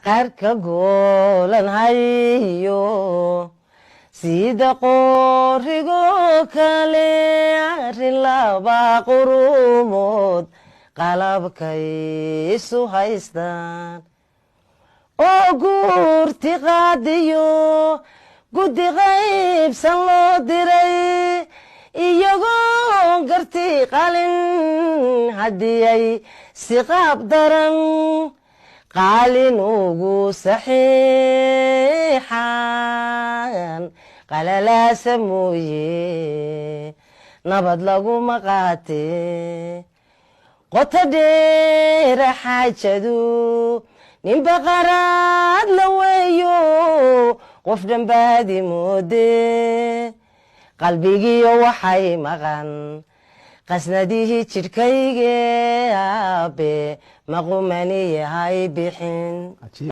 Qarka goolan hayo sida qoorigo kale, arrin laba qurumood qalabkay isu haystaan oo guurti qaadiyo guddi qaybsan loo diray, iyagoo garti qalin haddii ay si qaab daran qaalin ugu saxiixaan, qalalaasa mooye nabad laguma qaate. Qoto dheera xaajadu ninba qaraad la weeyo, qof dhanbaadi moode qalbigiyo waxay maqan qasnadihii jidhkayge, aabe maqumaniyahay bixin. Cajiib.